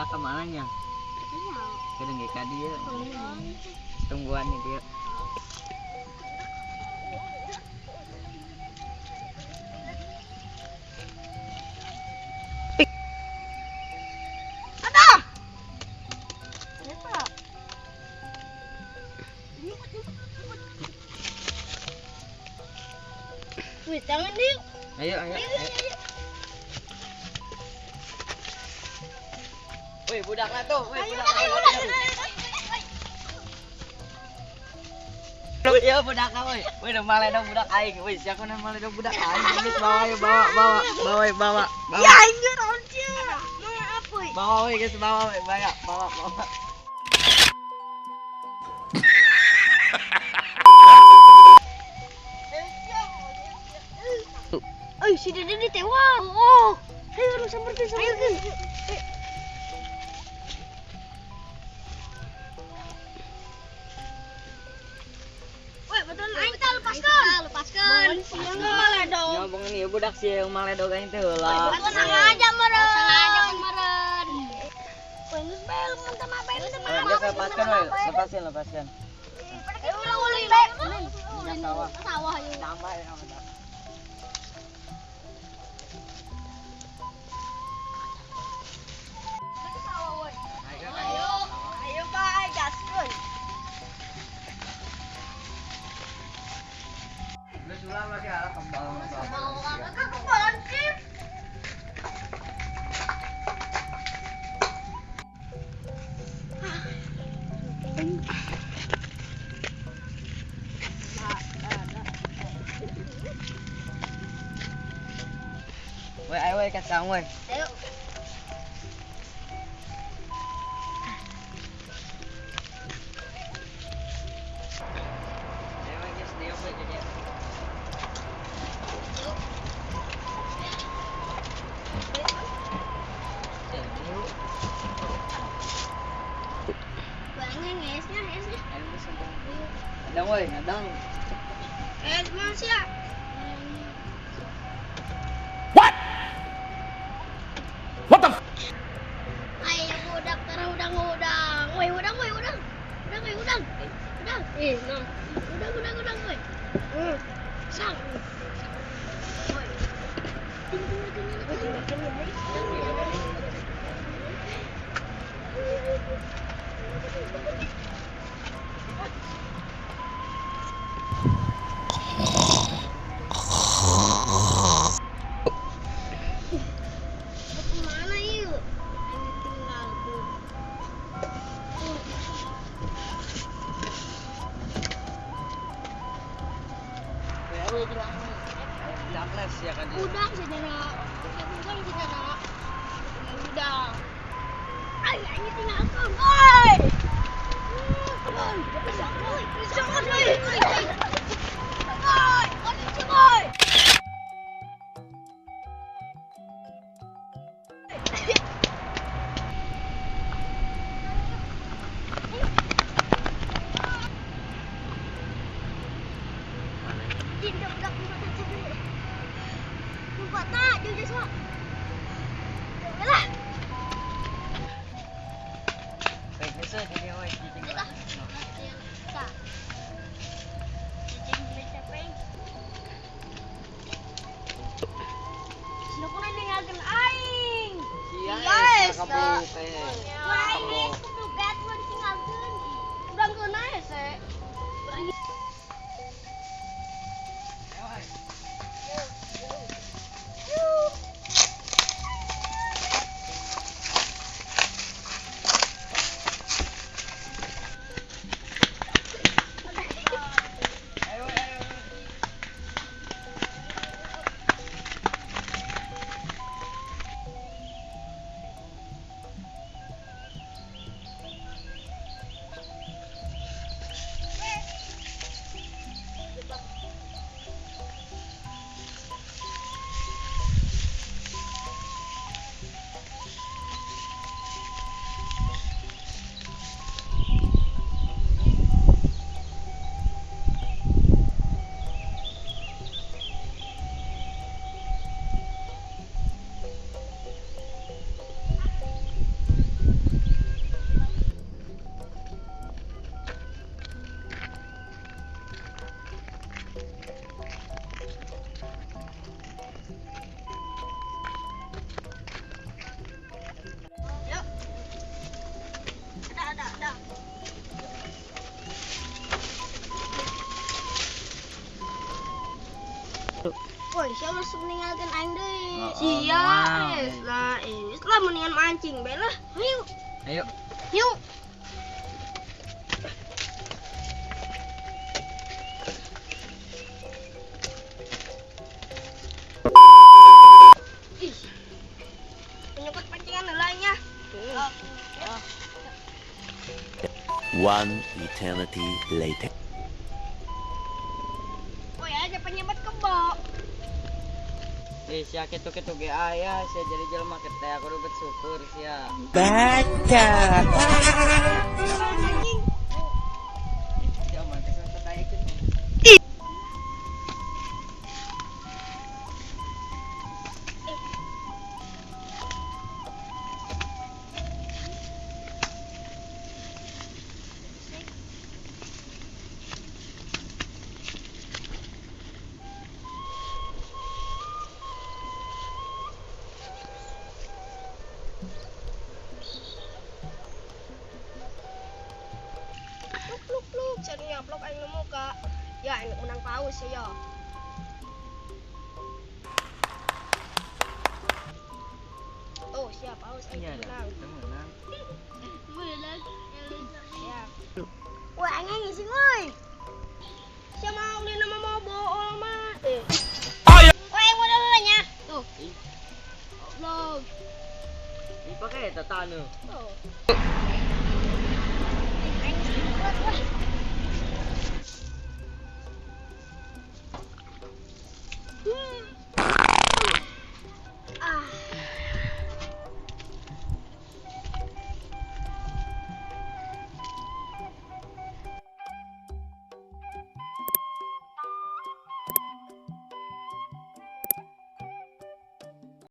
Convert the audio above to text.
Budak ke mana nya? Kadang ge ka dieu. Tungguan nih dia. Ada. Wih, tangan yuk. Ayo, ayo. Wih, budak lah tuh. Wih, budak. Wih, ya budak lah, wih. Wih, udah maledog budak aing. Wih, siapa nu maledog budak aing? Geus bawa, ayo bawa, bawa, bawa, bawa, bawa. Ya, aing naon sia. Maaf, wih. Bawa, wih, geus bawa, wih, bawa, bawa, bawa. Eh, si Dede ditewak. Oh, ayo samperkeun, samperkeun. Woi, betul. Aing tah lepaskeun. Lepaskeun. Maledog. Ngomong ini budak sih yang maledog aing teh heula. Sengaja meureun. Sengaja meureun. Woi, geus bae lu minta maaf, minta maaf. Geus lepaskeun, woi. Lepaskeun, lepaskeun. Ulah ulin bae. Ulin sawah. Sawah ayo. Tambah ya, tambah. Ayo, ayo bae gaskeun. Geus ulah masih arah kembang. Kembalan sih. Woi, ayo woi kacang woi. Ayo. Ayo woi guys, dia woi jadi. Adang woi, adang. Eh, masih ya. What? What the? Ayo budak tara udang-udang. Woi, udang, woi, udang. Udang, woi, udang. Udang. Eh, nah. Udang, udang, udang, woi. Sang. Woi. Kemana yuk? Ayo tinggal tuh. Udang saudara, udang saudara, udang. Ay, ini tinggalkan, oi. Come on, oi, oi, oi, oi. Yes. Woi, siapa resep ninggalkeun aing deui? Sia, lah, lah mendingan mancing bae lah. Ayo. Ayo. Yuk. Ih. Penyokot pancingan heula nya. One eternity later. Woi, aja penyebet kebo. Sia kitu-kitu ge aya, sia jadi jelema teh aku kudu bersyukur sia. Baca. Anjing. Sia mah teh teh Pluk pluk cari nyaplok aing nemu ka. Ya aing menang paus ya. Oh, siap paus aing menang. Menang. Menang. Ya. Wah, aing ngisi euy. Sia mau ulin nama mau bool mah. Eh. Wah, aing modal heula nya. Tuh. Goblok. Ih, pakai eta tanu. Tuh. Aing geus kuat wah.